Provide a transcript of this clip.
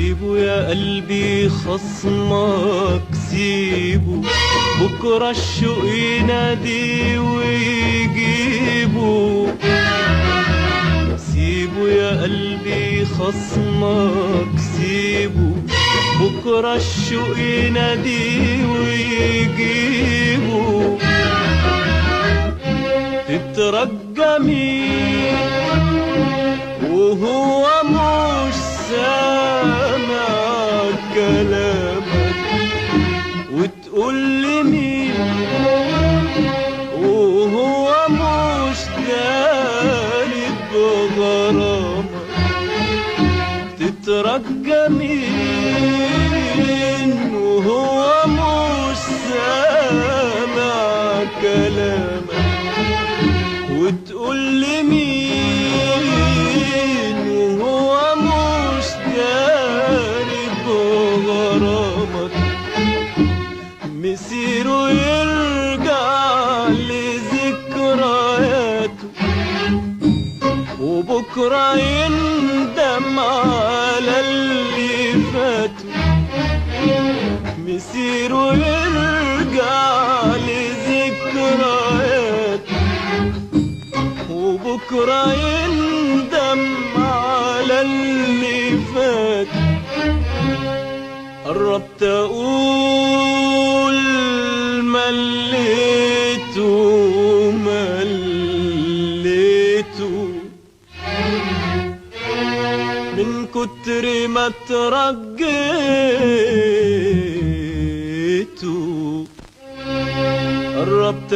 سيبه يا قلبي خصمك سيبه، بكرة الشوق ينادي ويجيبه. سيبه يا قلبي خصمك سيبه، بكرة الشوق ينادي ويجيبه. تترجى مين وهو مش سامع كلامك، وتقول لمين وهو مش داري بغرامك. تترجى مين وهو مش سامع كلامك، وتقول لمين وهو مش داري بغرامك. مسيره يرجع لذكرياته، وبكرة يندم على اللي فاته. مسيره يرجع لذكرياته، وبكرة يندم على اللي فات. قربت أقول مليته مليته من كتر ما ترجيته. قربت